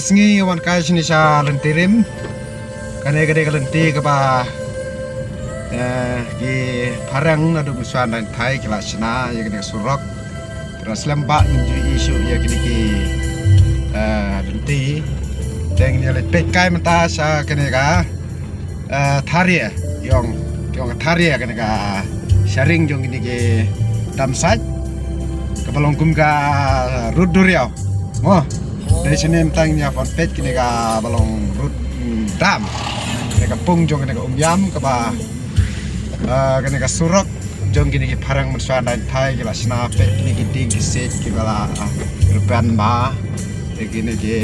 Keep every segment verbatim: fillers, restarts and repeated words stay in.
Sngi wan kai shini sha lynti rim. Kane ka dei ka lynti kaba, eh, ki phareng naduh mynshuwa nang thai ki la shna ïa kane ka surok. Tara slem ba ngin ju issue ïa kine ki, eh, lynti. Teng ïa lynti kai mynta sha kane ka, eh, tharia, ïong, ïong tharia kane ka sharing jong kine ki dam sait. Kaba long kum ka rud duriaw. Mo, dei shane mynta ngin ïa peit kine kaba long rud, mm, dam. Kane ka pung jong kane ka Umiam kaba, eh, kane ka surok jong kine ki phareng mynshuwa nang thai ki la shna peit kine ki dieng ki siej kiba la, ah, rben ba. Kine ki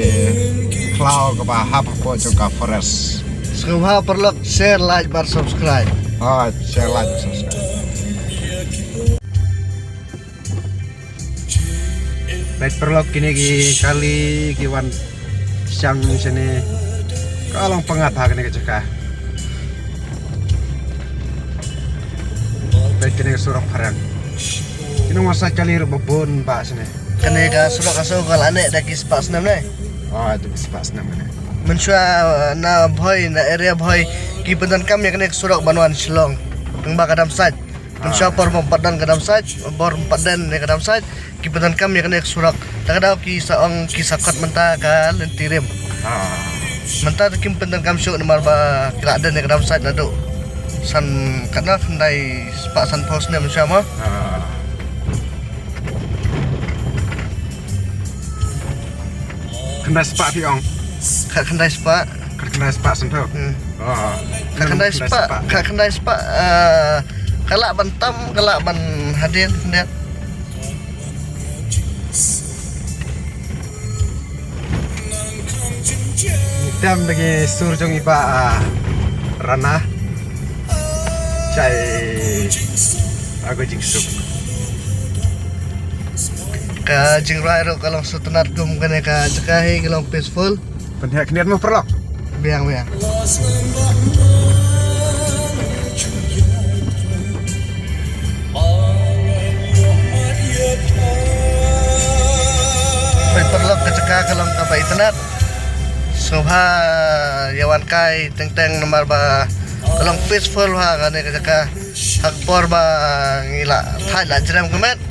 khlaw kaba hap hapoh jong ka forest. Sngewbha paralok share, like bad subscribe. Ah, share, like, subscribe. Peit paralok kine ki kali ki wan shang shane. Ka long pyngngad ha kane ka jaka. Peit kine ka surok phareng. Kine wan sa kali ruh ba bun ba shane. Kane ka surok aso ka la neh da ki spah snem ne. Oh, da ki spah snem ne. Mynshuwa na Bhoi, na area Bhoi ki pyndonkam ïa kane ka surok ban wan Shillong. Tang ba ka dam sait. Mynshuwa por bym pat don ka dam sait, por bym pat don ïa ka dam sait, ki pyndonkam ïa kane ka surok. Ta ka daw ki sa ong ki sa kot mynta ka lynti rim. Ah. Mynta te kim pyndonkam shuh namar ba ki la don ïa ka dam sait naduh san katno, khyndai spah sanphew snem mynshuwa mo. Ah. Khyndai spah phi ong? Ka khyndai spah. Ka khyndai spah sanphew. Hmm. Oh. Ka khyndai spah, ka khyndai spah, eh, ka lah ban tam, ka lah ban hadien, hadien. Tam lagi sur jong i Bah, ah, Rana. Chai, aku jingsuk. Ka jingrwai ruh ka long sngewtynnat kum kane ka jaka hi ka long peaceful. Pynheh khyndiat mo paralok. Biang, biang. Peit paralok ka jaka ka long kaba itynnat. Sngewbha ïa wan kai teng teng namar ba ka long peaceful ha kane ka jaka. Ha ka por ba ngi la thait la jrem ka met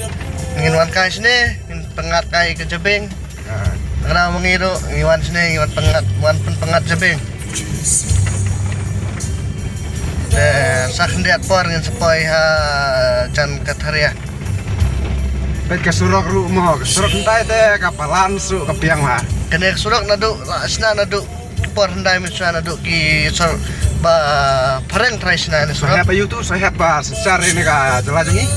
ngin wan kai shane, ngin pyngngad kai ka jabieng. Ah. Kane ma ngi ruh ngi wan shane ngi wan pyngngad, wan pynpyngngad jabieng. Te sa khyndiat por ngin sa poi ha jan ka tharia. Peit ka surok ruh mo, ka surok kynthai te ka palan suk ka biang ma. Kane ka surok naduh la shna naduh por hyndai mynshuwa naduh ki sor ba phareng trai shna ne surok. Sahep ayu tu, sahep ba sensar ne ka jylla jong ngi.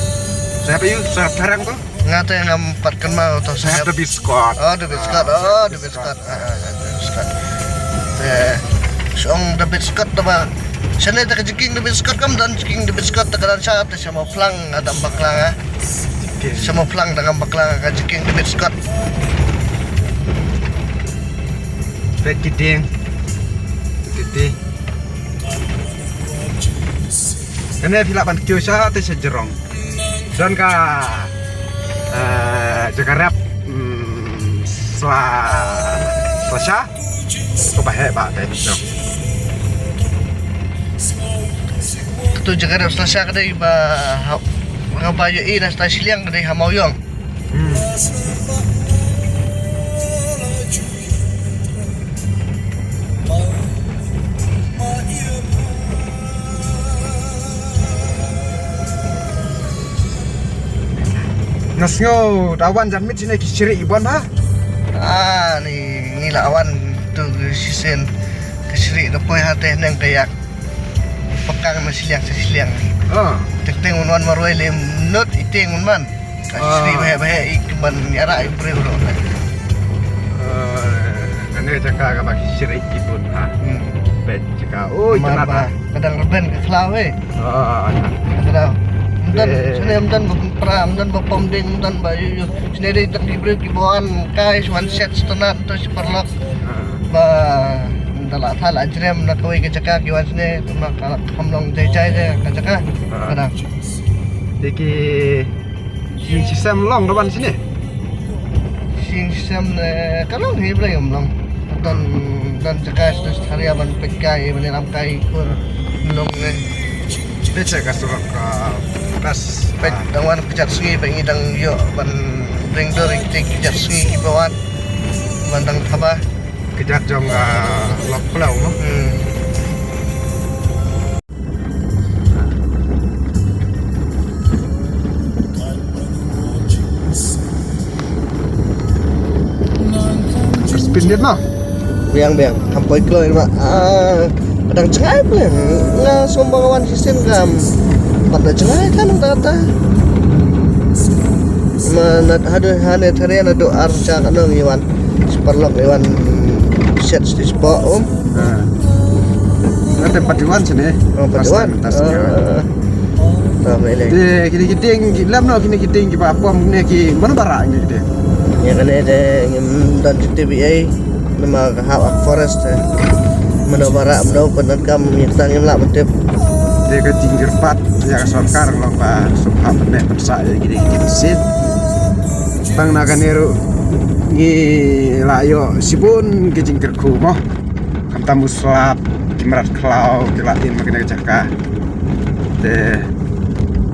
Sahep ayu, sahep phareng tu. Nga te ngam pat kynmaw to sahep. Sahep David Scott. Oh, David Scott. Oh, David Scott. Ah, ah, David Scott. Eh, song David Scott da ba. Shane da ka jiking David Scott kam don jiking David Scott da ka don sha te sha Mawphlang, ah, da Mawphlang, ah. Sha Mawphlang da ka Mawphlang ka jiking David Scott. Peit ki dieng. Titi. Kane phi lah ban kiew sha te sha jrong. Don ka, eh, jaka rep, mm, sla, sla sha. Ko ba heh ba te jrong. Katu jaka rep sla sha ka dei ba ha, ha ba ïohi na stai shiliang ka dei ha Mawïong. Hmm. Nga sngew da wan jan miet shane ki shrieh i bun ha. Ah, ni, ngi la wan tu ki shisien ki shrieh da poi ha te neng ka ïak. Pakang na shiliang sa shiliang. Ah. Teng teng un wan marwei le mnut i teng un man. Ka shrieh baheh baheh i kban ïarah i briew ruh. Ah, kane jaka kaba ki shrieh ki bun ha. Hmm. Peit jaka. Oh, mar ba ka dang rben ka khlaw eh. Ah. Ka dang. Mdan shane mdan ba pra mdan ba pom ding mdan ba yu yu. Shane dei tang ki briew ki ba wan kai shu wan shet stonat to shi parlok. Ba da la tha la jrem na kawei ka jaka ki wan shane, kumno ka la kham long jai jai de ka jaka. Ah. Ka dang. Te ki ïing shisem long da wan shane? Ïing shisem ne ka long hi blei ym long. Ka Don, don jaka sha Tharia ban peit kai, ban ïalam kai kur nong ne. Peit sha ka surok, ah, bas. Peit dang wan kjat sngi, peit ngi dang ïoh ban ring dur ïa kjat sngi kiba wan. Ban dang thaba. Kjat jong, ah, Lok Plew, no? Hmm. Spin dit noh. Biang, biang. Kam poi kloi ba. Ah, dang jngai pule. Nga sum ba wan shisien kam. Pat da jngai kan ta ta. Ma nat hadu hane Tharia naduh ar ja ka nong iwan. Paralok iwan set stis po um. Ha. Nga te pat iwan sini. Oh, pat iwan. Pas tas iwan. Ah. Ah, mele. Te kini ki tieng ki lem noh, kini ki tieng kiba pom ne ki mano ba rah kini ki tieng. Ïa kane te ngim don jingtip ei. Namar ka hap ha forest te. Mano ba rah mano pyndonkam ïa kata ngim lah ban tip. Te ka jingkyrpad ïa ka sorkar long ba sngewbha pyneh pynsah ïa kini ki tieng shisien. Tang na kane ruh ngi la ïoh shibun ki jingkyrkhu mo. Khamtam u slap, ki mrad khlaw ki la im ha kane ka jaka. Te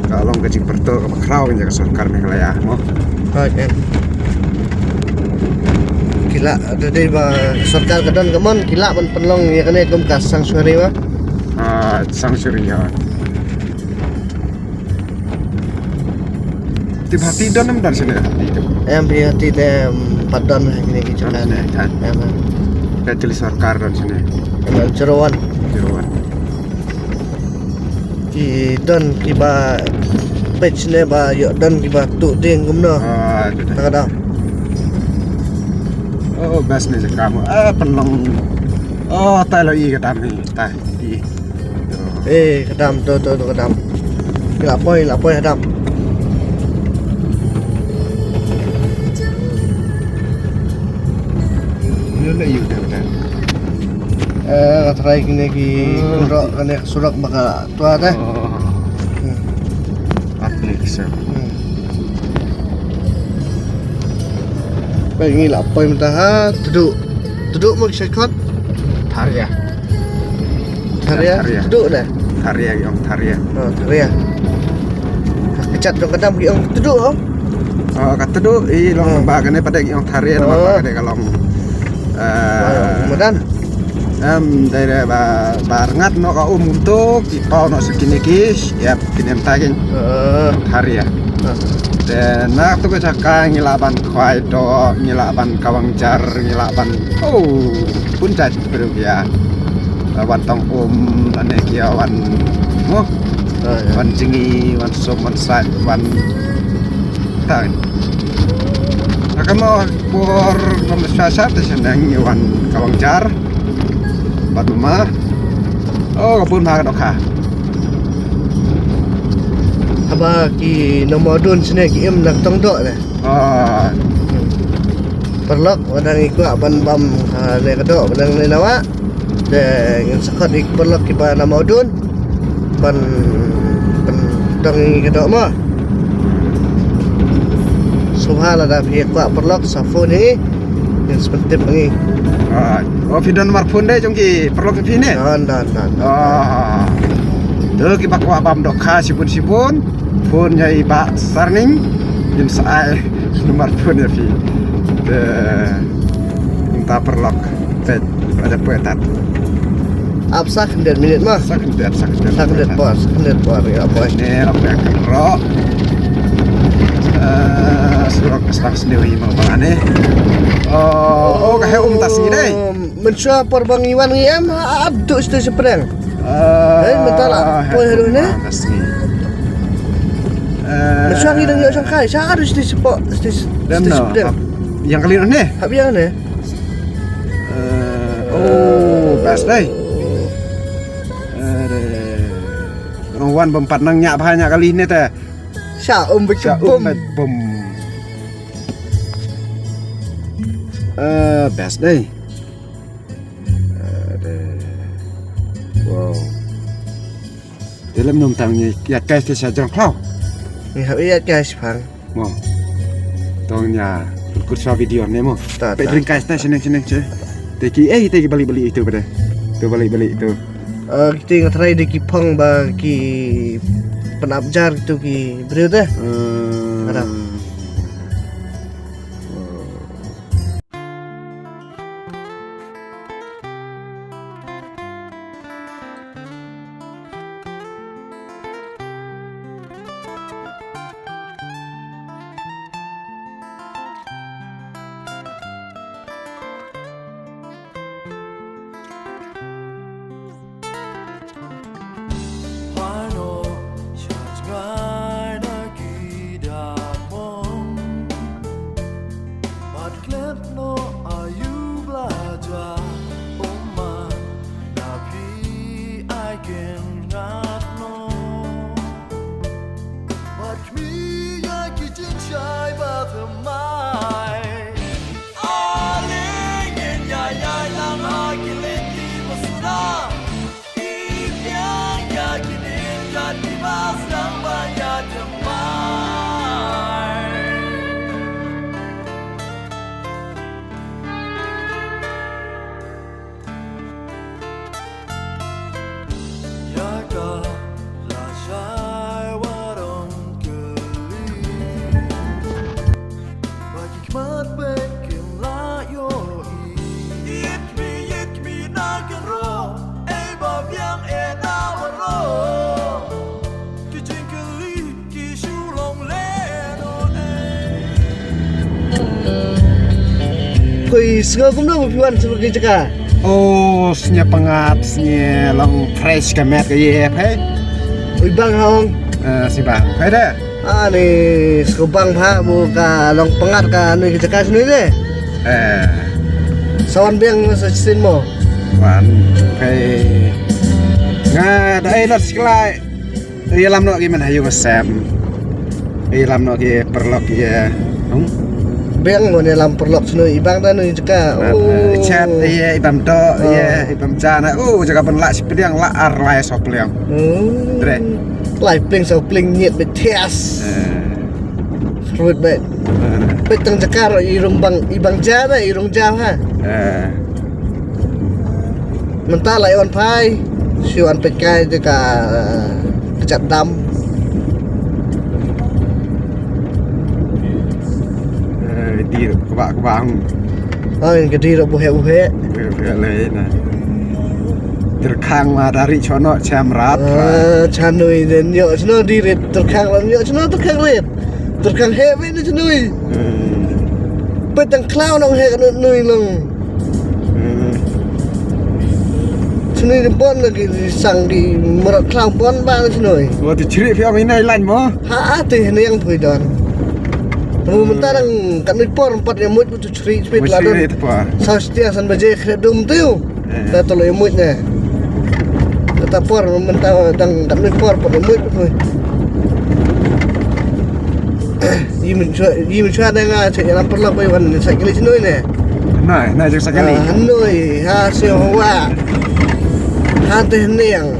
ka long ka jingpyrto kaba khraw ïa ka sorkar Meghalaya mo. Hooid em. Ki la, da dei ba sorkar ka don ka mon, ki la ban pynlong ïa kane kum ka sanctuary ba. Ah, sanctuary, ha. Te phi hati don em don shane hati te? Em, phi hati te, em, pat don ha kine ki jaka. Don shane, ha. Em, em. Ka jylla sorkar don shane. Em, em, Jyrwan. Jyrwan. Ki don kiba peit shane ba ïoh don kiba tuh tieng kumno. Ah, tu. Ta ka dam. Oh, best ne jaka mo. Ah, pynlong. Oh, tai lo i ka dam hi. Tai i. Eh, ka dam, to, to, to, ka dam. Ngi la poi, la poi ha dam. Ngi la ïoh dam, dam. Eh, nga tharai kine ki, oh, surok, kane surok ba ka twa te. Oh. Hmm. At least, eh. Hmm. Ba ngi la poi mynta ha, Tduh. Tduh mo ki shortcut? Tharia. Tharia? Tharia. Tduh ne? Tharia, ki ong Tharia. Oh, Tharia. Ka kjat jong ka dam ki ong Tduh, oh? Oh, ka Tduh, i long, oh, ba kane pat de ki ong Tharia, namar ba, oh, kane ka long, eh, oh, madan. Em, dei re ba, ba rngat noh ka um kumto, ki paw noh sha kine ki, ïap, kine mynta ki. Eh. Tharia. Eh. Te na tu ka jaka ngi lah ban khwai doh, ngi lah ban kawang jar, ngi lah ban, oh, bun jait briew ïa. Wan tong um, lane ki ïa wan, mo. Eh, ïa. Wan jngi, wan sum, wan sait, wan tang. Ka mo por pom sha sha te sha nang ïa wan kawang jar. Bad ma. Oh, ka bun ma ka dohkha. Haba ki nongmawdun shane ki im na ka tong doh ne. Ah. Paralok, lada ngi kwah ban bam, ah, ne ka doh, ban ne na wah. Te ngin sa khot ïa ki paralok kiba na Mawdun ban, ban pyndong ïa ka doh mo. Sngewbha lada phi kwah paralok sa phone ïa ngi. Ngin sa pyntip ïa ngi. Ah, oh, phi don namar phone de jong ki paralok phi ne? Don, don, don, don. Ah. Te kiba kwah bam dohkha shibun shibun. Phone ïa i Bah Sarning. Ngin sa ai namar phone ïa phi. Te mynta paralok. Te, la dep poi tad. Ap sa khyndiat minit ma. Sa khyndiat, sa khyndiat. Sa khyndiat por, sa khyndiat por, ïa poi. Ne, ap ïa ka rok. Eh, surok ka sdang sniew hi ma ba ne. Oh, oh, ka heh um ta sngi dei. Mynshuwa por ba ngi wan ngi em, hap duh shatei shaphrang. Eh, mynta la poi haduh ne. Ka sngi. Eh, mynshuwa ngi dang ïoh shangkai, sha haduh shatei shapoh, shatei, shatei shaphrang. Ïa kali ne? Hap ïa ne. Eh, oh, best dei. Are. Nong wan bym pat nang ñiah bha ñiah kali ne te. Sha um beit bom. Sha um beit bom. Eh, best dei. Are. Wow. Te lem nym tang ngi ïaid kai te sha jrong khlaw. Ngi hap ïaid kai shipang. Mo. Tang ïa kut sha video ne mo. Ta, ta. Peit ring kai te shaneng shaneng shaneng. Te ki, eh, te ki bali bali itu pada. Tu bali bali itu. Eh, kita nga try de ki phong ba ki pynap jar tu ki briew de. Hmm. Ada. Pano shat ngai na ki da mong. Bad klet no ayu blaja, umma na phi ai ken ngat no. Bad kmi ya ki jin shai ba thymmai. Ale ngin ya ya lang ha ki lynti ba suda. Phi sngew kumno ba phi wan sha ki jaka? Oh, sngew pyngngad, sngew long fresh ka met ka ïa phi. Ui bang ha ong. Eh, si bang. Phi da. Ah, ni sku bang ha mu ka long pyngngad ka nui ka jaka sini ni. Eh. Sa wan biang sa sien mo. Wan, phi. Nga da ai lat sklai. Ïalam noh ki men ha ïing sem. Ïalam noh ki paralok ïa. Hmm? Biang mo ne lam paralok sini i bang da nui jaka. Oh. Chat ïa i bam doh ïa i bam jana. Oh, jaka ban lah shi pdiang lah ar lai so pliang. Hmm. Tre. Lai pling so pling nyet bet thias. Eh. Ruit bet. Eh. Bet tang jaka ro i rung bang i bang jana i rung jana. Eh. Mynta la wan phai, shu wan peit kai te ka, ka jat dam. Eh, dir kba kba. Ai, ka dir buhe buhe. Buhe buhe le na. Tyrkhang ma dari chono cham rat. Ah, chanui den yo, chono dirit tyrkhang lam yo, chono tyrkhang rit. Tyrkhang he be ni chanui. Hmm. Peit tang khlaw nong he ka nui long. Hmm. Sini ni bon lagi di sang di merak khlaw bon ba sini. Wa tu chri phi ong inai lain mo? Ha, ha, tu ni yang pui don. Tu mentang kat ni por empat yang mut tu chri speed ladan. Sa setia san baje kredum tu. Eh. Da tu lo yang mut ne. Kata por mentang dang kat ni por por yang mut tu. Yi mun chua, yi mun chua da nga check ïalam paralok bai wan cycle shnoi ne. Na, na check cycle. Ah, hanoi, ha se hawa. Ha te niang.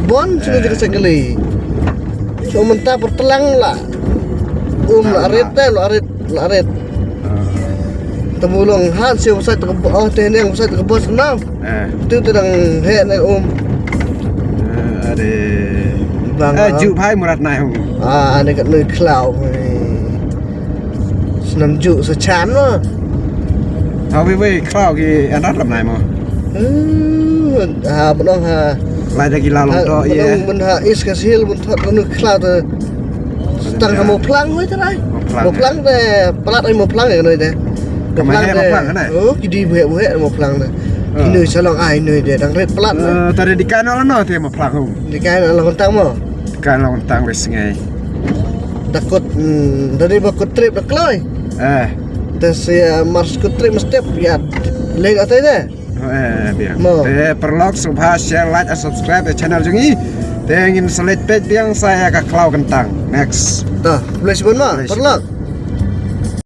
Bon shnoi check cycle. So mynta por tlang la. Um la ret te la ret la ret. Te bulong ha se website te oh te niang website te bos na. Eh. Tu te dang he ne um. Eh, ade. Bang. Eh, ju phai murat nai hung. Ah, ane kat nui khlaw. Snam ju sa chan ma. Ha wei wei khlaw ki anat lam nai mo. Hmm, ha benong ha. Lai da ki la long to ye. Benong ben ha is ka sil ben thot nui khlaw te. Tang ha mo phlang hoi te nai. Mo phlang te palat ai mo phlang ye nui te. Mo phlang te. Oh, ki di buhe buhe mo phlang te. Ki nui salong ai nui te dang ret palat. Eh, tadi di kana no te mo phlang hung. Di kai na long tang mo. Di kai na long tang wes ngai. Da kut, hmm, da di ba kut trip da kloi. Eh. Da si, eh, mars kut trip mestep ya. Leng atai de. Eh, biang. Mo. Te paralok subha share, like and subscribe the channel jong i. Te ngin sa leit peit biang sa ïa ka khlaw kyntang. Next. Ta, bless bon ma, paralok.